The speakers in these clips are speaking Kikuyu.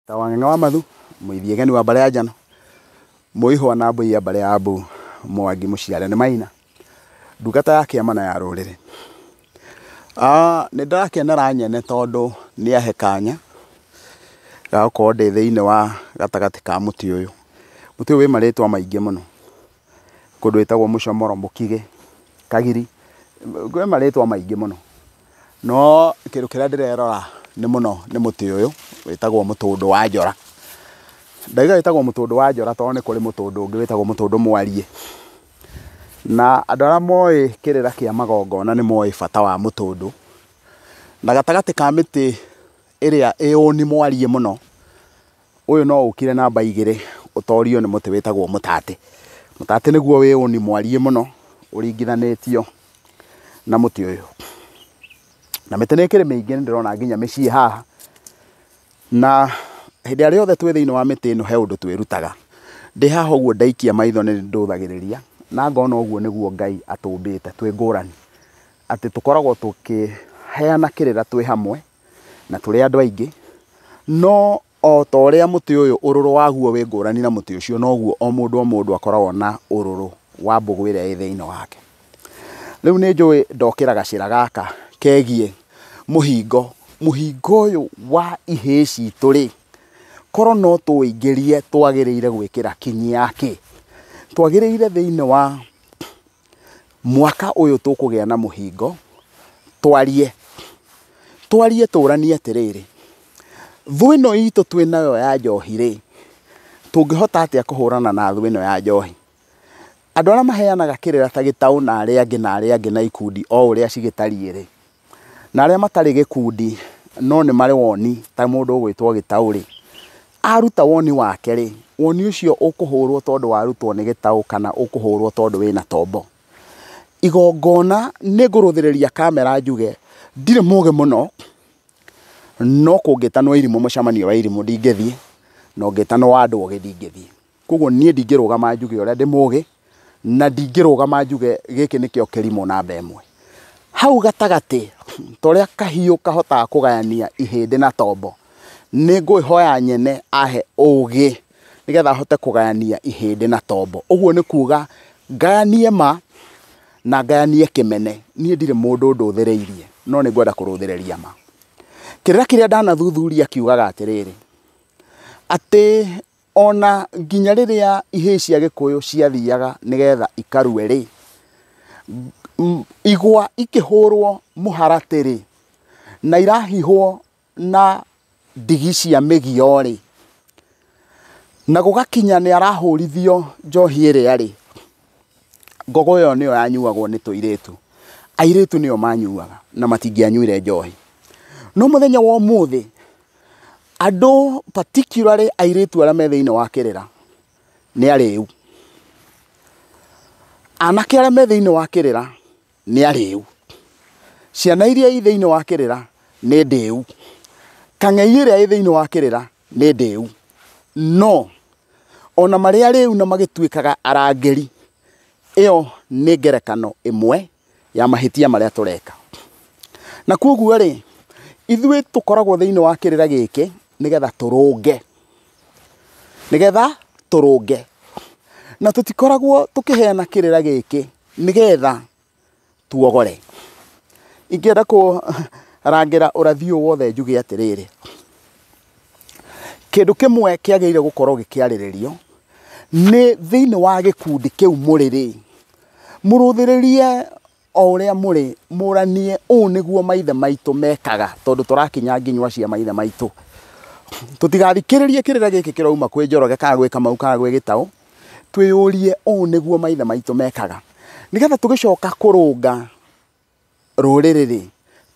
Ta Wang'ang'a wa Mathu, Mũithiegeni wa mbarĩ ya Njano, Mũihwa na Mbũi ya mbarĩ ya Mbu, Mwangi mũciare nĩ Maina, ndungata ya kĩama na ya rũrĩrĩ. Nĩ ndĩrakenera nyene tondũ nĩ ahe kanya ga gũkorwo ndĩ thĩinĩ wa gatagatĩ ka mũtĩ ũyũ. Mũtĩ ũyũ wĩ marĩtwa maingĩ mũno, kũndũ wĩtagwo mũcomoro, mũkigĩ, kagiri, kwĩ marĩtwa maingĩ mũno. No kĩndũ kĩrĩa ndĩrerora nĩ mũno nĩ mũtĩ ũyũ wĩtagwo mũtũndũ wa njora. Ndauga wĩtagwo mũtũndũ wa njora tondũ nĩ kũrĩ mũtũndũ ũngĩ wĩtagwo mũtũndũ mwariĩ. Na andũ arĩa moĩ kĩrĩra kĩa magongona nĩ moĩ bata wa mũtũndũ. Na gatagatĩ ka mĩtĩ ĩrĩa ĩ ũni mwariĩ mũno, ũyũ no ũkire namba igĩrĩ ũtorio nĩ mũtĩ wĩtagwo mũtatĩ. Mũtatĩ nĩguo wĩ ũni mwariĩ mũno ũringithanĩtio na mũtĩ ũyũ. Na mĩtĩ nĩ ĩkĩrĩ mĩingĩ, nĩ ndĩrona nginya mĩciĩ haha. Na hĩndĩ ĩrĩa yothe twĩ thĩinĩ wa mĩtĩ ĩno he ũndũ twĩrutaga. Ndĩ haha ũguo ndaikia maitho nĩ ndũthagĩrĩria na ngona ũguo nĩguo Ngai atũmbĩte twĩ ngũrani. Atĩ tũkoragwo tũkĩheana kĩrĩra twĩ hamwe na tũrĩ andũ aingĩ, no o ta ũrĩa mũtĩ ũyũ ũrũrũ waguo wĩ ngũrani na mũtĩ ũcio, noguo o mũndũ o mũndũ akoragwo na ũrũrũ wa mbũgũ ĩrĩa ĩ thĩinĩ wake. Rĩu nĩ njũĩ ndokĩra gacĩra gaka kegiĩ mũhingo. Mũhingo ũyũ wa ihĩĩ citũ rĩ, korwo no tũũingĩrie twagĩrĩire gwĩkĩra kinyi ya kĩ? Twagĩrĩire thĩinĩ wa mwaka ũyũ tũkũgĩa na mũhingo, twarie. Twarie tũranie atĩrĩrĩ, thũ ĩno itũ twĩnayo ya njohi rĩ, tũngĩhota atĩa kũhũrana na thũ ĩno ya njohi? Andũ arĩa maheanaga kĩrĩra ta gĩtaũ na arĩa angĩ na arĩa angĩ na ikundi o ũrĩa cigĩtariĩ rĩ, na arĩa matarĩ gĩkundi no nĩ marĩ woni ta mũndũ ũgwĩtwo gĩtaũ rĩ, aruta woni wake rĩ, woni ũcio ũkũhũrwo tondũ warutwo nĩ gĩtaũ kana ũkũhũrwo tondũ wĩna tombo. Igongona nĩ ngũrũthĩrĩria kamera njuge ndirĩ mũgĩ mũno, no kũngĩtanwo irimũ mũcemanio wa irimũ ndingĩthiĩ, na ũngĩtanwo wa andũ ogĩ ndingĩthiĩ. Koguo niĩ ndingĩrũgama njuge ũrĩa ndĩ mũgĩ, na ndingĩrũgama njuge gĩkĩ nĩkĩo kĩrimũ namba ĩmwe. Hau gatagatĩ, ta ũrĩa kahiũ kahotaga kũgayania ihĩndĩ na tombo, nĩ ngwĩhoya nyene ahe ũgĩ nĩgetha ahote kũgayania ihĩndĩ na tombo. Ũguo nĩ kuga ngayanie ma na ngayanie kĩmene. Niĩ ndirĩ mũndũ ndũthĩrĩirie, no nĩ ngwenda kũrũthĩrĩria ma. Kĩrĩra kĩrĩa ndanathuthuria kiugaga atĩrĩrĩ, atĩ ona nginya rĩrĩa ihĩĩ cia Gĩkũyũ ciathiaga nĩgetha ikarue rĩ, igwa ikĩhũrwo mũharatĩ rĩ, na irahihwo na ndigi cia mĩgio rĩ, na gũgakinya nĩ arahũrithio njohi ĩrĩa rĩ, ngogo ĩyo nĩyo yanyuagwo nĩ tũirĩtu. Airĩtu nĩo manyuaga na matingĩanyuire njohi. No mũthenya wa ũmũthĩ, andũ particularly airĩtu arĩa me thĩinĩ wa kĩrĩra nĩ arĩu. Anake arĩa me thĩinĩ wa kĩrĩra nĩ arĩu. Ciana iria i thĩinĩ wa kĩrĩra nĩ ndĩu. Kang'ei ĩrĩa ĩ thĩinĩ wa kĩrĩra nĩ ndĩu. No ona marĩ arĩu na magĩtuĩkaga arangĩri, ĩyo nĩ ngerekano ĩmwe ya mahĩtia marĩa tũreka. Na koguo rĩ, ithuĩ tũkoragwo thĩinĩ wa kĩrĩra gĩkĩ nĩgetha tũrũnge. Nĩgetha tũrũnge. Na tũtikoragwo tũkĩheana kĩrĩra gĩkĩ nĩgetha tuogore. Ingĩenda kũrangĩra ũrathi ũyũ wothe njuge atĩrĩrĩ, kĩndũ kĩmwe kĩagĩrĩire gũkorwo gĩkĩarĩrĩrio nĩ thĩinĩ wa gĩkundi kĩu mũrĩ rĩ, mũrũthĩrĩrie o ũrĩa mũrĩ, mũranie ũũ nĩguo maithe maitũ mekaga, tondũ tũrakinya nginywa cia maithe maitũ. Tũtigathikĩrĩrie kĩrĩra gĩkĩ kĩrauma kwĩ Njoroge kana gwĩ Kamau kana gwĩ Gĩtaũ, twĩyũrie ũũ nĩguo maithe maitũ mekaga, nĩgetha tũgĩcoka kũrũnga rũrĩrĩ rĩ,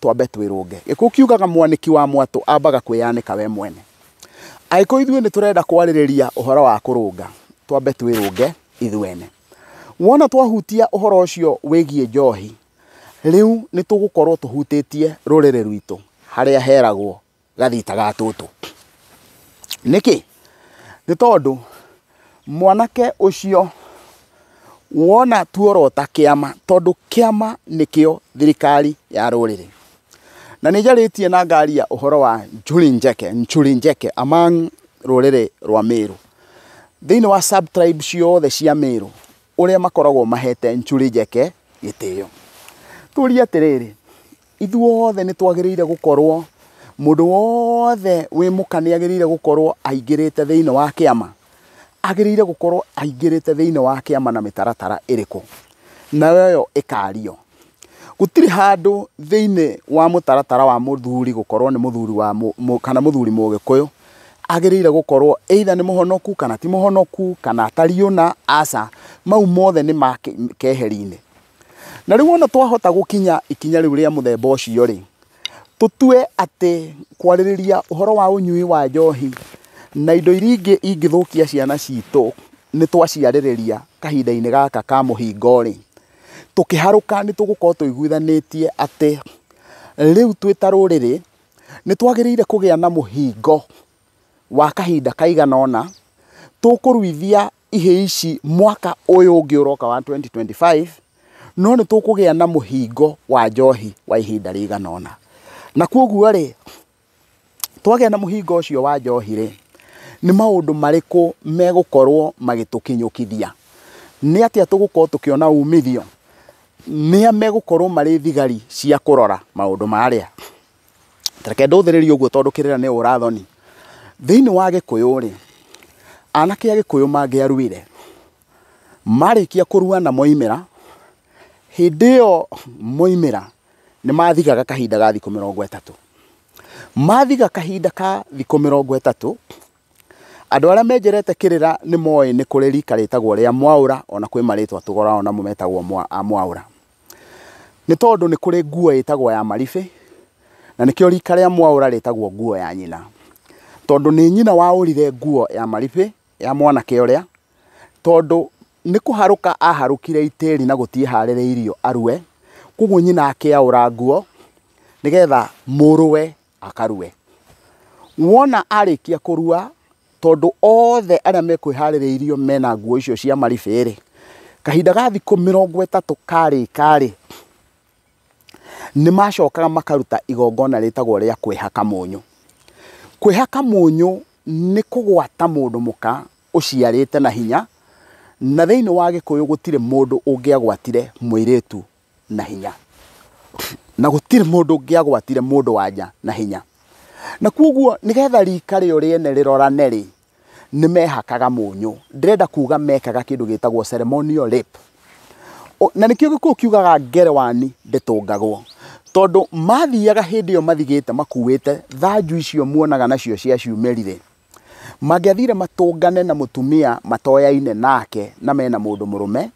twambe twĩrũnge. Gĩkũyũ kiugaga mwanĩki wa mwatũ ambaga kwĩyanĩka we mwene. Angĩkorwo ithuĩ nĩ tũrenda kwarĩrĩria ũhoro wa kũrũnga, twambe twĩrũnge ithuĩ ene. Wona twahutia ũhoro ũcio wĩgiĩ njohi, rĩu nĩ tũgũkorwo tũhutĩtie rũrĩrĩ rwitũ harĩa heragwo gathita ga tũtũ. Nĩkĩ? Nĩ tondũ mwanake ũcio wona tuorota kĩama, tondũ kĩama nĩkĩo thirikari ya rũrĩrĩ. Na nĩ njarĩtie na ngaria ũhoro wa Njuri Njeke, Njuri Njeke among rũrĩrĩ rwa Meru. Thĩinĩ wa sub tribe ciothe cia Meru, ũrĩa makoragwo mahete Njuri Njeke gĩtĩo. Tũrie atĩrĩrĩ, ithuothe nĩ twagĩrĩire gũkorwo, mũndũ wothe wĩ mũka nĩ agĩrĩire gũkorwo aingĩrĩte thĩinĩ wa kĩama. Agĩrĩire gũkorwo aingĩrĩte thĩinĩ wa kĩama na mĩtaratara ĩrĩkũ? Nayo ĩyo ĩkario. Gũtirĩ handũ thĩinĩ wa mũtaratara wa mũthuri gũkorwo nĩ mũthuri wa kana mũthuri mũgĩkũyũ agĩrĩire gũkorwo either nĩ mũhonoku kana ti mũhonoku kana atariĩ ũna, aca, mau mothe nĩ ma keheri-inĩ. Na rĩu ona twahota gũkinya ikinya rĩu rĩa mũthemba ũcio rĩ, tũtue atĩ kwarĩrĩria ũhoro wa ũnyui wa njohi na indo iria ingĩ ingĩthũkia ciana citũ nĩ twaciarĩrĩria kahinda-inĩ gaka ka mũhingo rĩ, tũkĩharũka nĩ tũgũkorwo tũiguithanĩtie atĩ rĩu twĩ ta rũrĩrĩ nĩ twagĩrĩire kũgĩa na mũhingo wa kahinda kaigana ũna tũkũruithia ihĩĩ ici mwaka ũyũ ũngĩ ũroka wa 2025, no nĩ tũkũgĩa na mũhingo wa njohi wa ihinda rĩigana ũna. Na koguo rĩ, twagĩa na mũhingo ũcio wa njohi rĩ, nĩ maũndũ marĩkũ megũkorwo magĩtũkinyũkithia? Nĩ atĩa tũgũkorwo tũkĩona umithio? Nĩa megũkorwo marĩ thigari cia kũrora maũndũ marĩa? Reke ndũthĩrĩrie ũguo tondũ kĩrĩra nĩ ũrathoni. Thĩinĩ wa Gĩkũyũ rĩ, anake a Gĩkũyũ mangĩaruire, marĩkia kũrua na moimĩra, hĩndĩ ĩyo moimĩra nĩ mathigaga kahinda ga thikũ mĩrongo ĩtatũ. Mathiga kahinda ka thikũ mĩrongo ĩtatũ, andũ arĩa menjerete kĩrĩra nĩ moĩ nĩ kũrĩ rika rĩtagwo rĩa mwaũra, ona kwĩ marĩtwa tũgoragwo namo metagwo mwaũra. Nĩ tondũ nĩ kũrĩ nguo ĩtagwo ya maribĩ, na nĩkĩo rika rĩa mwaũra rĩtagwo nguo ya nyina. Tondũ nĩ nyina waũrire nguo ya maribĩ ya mwanake ũrĩa, tondũ nĩ kũharũka aharũkire itĩri na gũtiĩharĩrĩirio arue, koguo nyina akĩaũra nguo nĩgetha mũrũwe akarue. Wona arĩkia kũrua, tondũ othe arĩa mekwĩharĩrĩirio mena nguo icio cia maribĩ rĩ, kahinda ga thikũ mĩrongo ĩtatũ karĩka rĩ, nĩ macokaga makaruta igongona rĩtagwo rĩa kwĩhaka mũnyũ. Kwĩhaka mũnyũ nĩ kũgwata mũndũ mũka ũciarĩte na hinya, na thĩinĩ wa Gĩkũyũ gũtirĩ mũndũ ũngĩagwatire mũirĩtu na hinya, na gũtirĩ mũndũ ũngĩagwatire mũndũ wa nja na hinya. Na koguo nĩgetha rika rĩo rĩene rĩrorane rĩ, nĩ mehakaga mũnyũ. Ndĩrenda kuga mekaga kĩndũ gĩtagwo ceremonial rape. Na nĩkĩo Gĩkũyũ kiugaga ngerewani ndĩtũngagwo, tondũ mathiaga hĩndĩ ĩyo mathigĩte makuĩte thanju icio muonaga nacio cia ciumĩri rĩ, mangĩathire matũngane na mũtumia matoyaine nake na mena mũndũ mũrũme,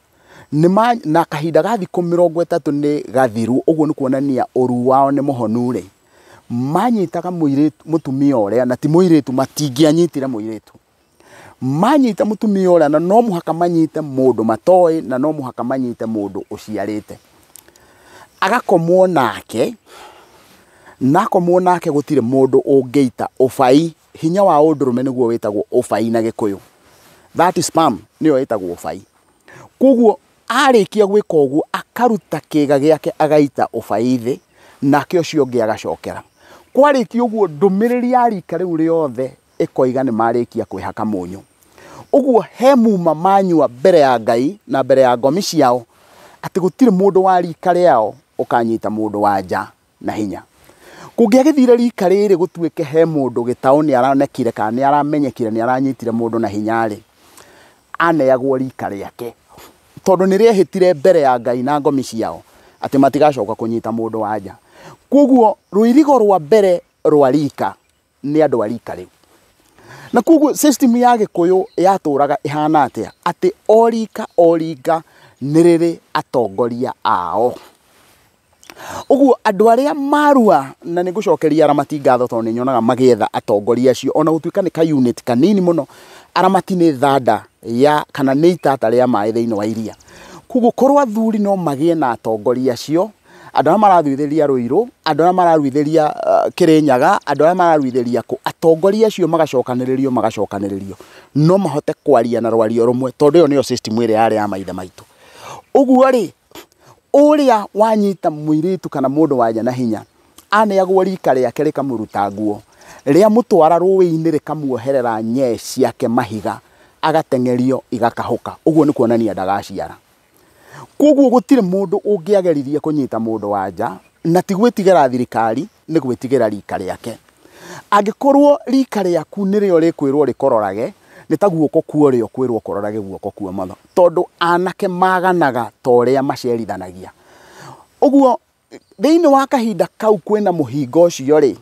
na kahinda ga thikũ mĩrongo ĩtatũ nĩ gathiru, ũguo nĩ kuonania ũru wao nĩ mũhonu rĩ, manyitaga mũtumia ũrĩa, na ti mũirĩtu, matingĩanyitire mũirĩtu. Manyita mũtumia ũrĩa, na no mũhaka manyite mũndũ matoĩ, na no mũhaka manyite mũndũ ũciarĩte. Agakomwo nake, na akomwo nake gũtirĩ mũndũ ũngĩita ũbai. Hinya wa ũndũrũme nĩguo wĩtagwo ũbai na Gĩkũyũ. That is sperm nĩyo ĩtagwo ũbai. Koguo arĩkia gwĩka ũguo akaruta kĩga gĩake agaita ũbai thĩ, nake ũcio ũngĩ agacokera. Kwarĩkia ũguo ndũmĩrĩri ya rika rĩu rĩothe ĩkoiga nĩ marĩkia kwĩhaka mũnyũ. Ũguo he muma manyua mbere ya Ngai na mbere ya ngomi ciao atĩ gũtirĩ mũndũ wa rika rĩao ũkanyita mũndũ wa nja na hinya. Kũngĩagĩthire rika rĩrĩ gũtuĩke he mũndũ gĩtaũ nĩ aronekire kana nĩ aramenyekire nĩ aranyitire mũndũ na hinya rĩ, aneagwo rika rĩake, tondũ nĩ rĩehĩtire mbere ya Ngai na ngomi ciao atĩ matigacoka kũnyita mũndũ wa nja. Koguo rũirigo rwa mbere rwa rika nĩ andũ a rika rĩu. Na koguo system ya Gĩkũyũ yatũraga ĩhana atĩa? Atĩ o rika o rika nĩ rĩrĩ atongoria ao. Ũguo andũ arĩa marua, na nĩ ngũcokeria aramati ngatho tondũ nĩ nyonaga magĩetha atongoria acio, ona gũtuĩka nĩ ka unit kanini mũno, aramati nĩ thanda ya kana nĩ itata rĩa maĩ thĩinĩ wa iria. Koguo korwo athuri no magĩe na atongoria acio, andũ arĩa mararuithĩria Ruiru, andũ arĩa mararuithĩria Kirinyaga, andũ arĩa mararuithĩria kũ, atongoria acio magacokanĩrĩrio, magacokanĩrĩrio, no mahote kwaria na rwario rũmwe, tondũ ĩyo nĩyo system ĩrĩa yarĩ ya maithe maitũ. Ũguo rĩ, ũrĩa wanyita mũirĩtu kana mũndũ wa nja na hinya Aneagwo rika rĩake rĩkamũruta nguo, rĩamũtwara rũĩ-inĩ rĩkamuoherera nyee ciake mahiga, agateng'erio igakahũka. Ũguo nĩ kuonania ndagaciara. Koguo gũtirĩ mũndũ ũngĩageririe kũnyita mũndũ wa nja, na ti gwĩtigĩra thirikari, nĩ gwĩtigĩra rika rĩake. Angĩkorwo rika rĩaku nĩrĩo rĩkwĩrwo rĩkũrorage, nĩ ta guoko kwa ũrĩo kwĩrwo kũrorage guoko kwa ũmotho, tondũ anake maganaga ta ũrĩa macerithanagia. Ũguo thĩinĩ wa kahinda kau kwĩna mũhingo ũcio rĩ,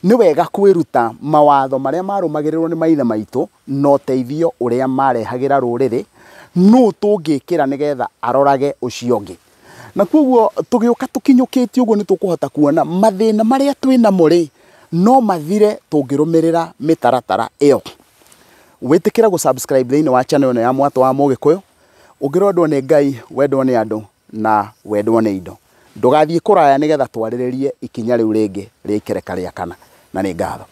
nĩ wega kwĩruta mawatho marĩa marũmagĩrĩrwo nĩ maithe maitũ na ũteithio ũrĩa marehagĩra rũrĩrĩ, nũ tũngĩkĩra nĩgetha arorage ũcio ũngĩ. Na koguo tũgĩũka tũkinyũkĩtie ũguo nĩ tũkũhota kuona mathĩna marĩa twĩnamo rĩ, no mathire tũngĩrũmĩrĩra mĩtaratara ĩyo. Wĩtĩkĩra gũ subscribe thĩinĩ wa channel ĩno ya Mwatũ wa Mũgĩkũyũ, ũngĩrwendwo nĩ Ngai, wendwo nĩ andũ na wendwo nĩ indo. Ndũgathiĩ kũraya nĩgetha twarĩrĩrie ikinya rĩu rĩngĩ rĩa ikereka rĩa kana. Na nĩ ngatho.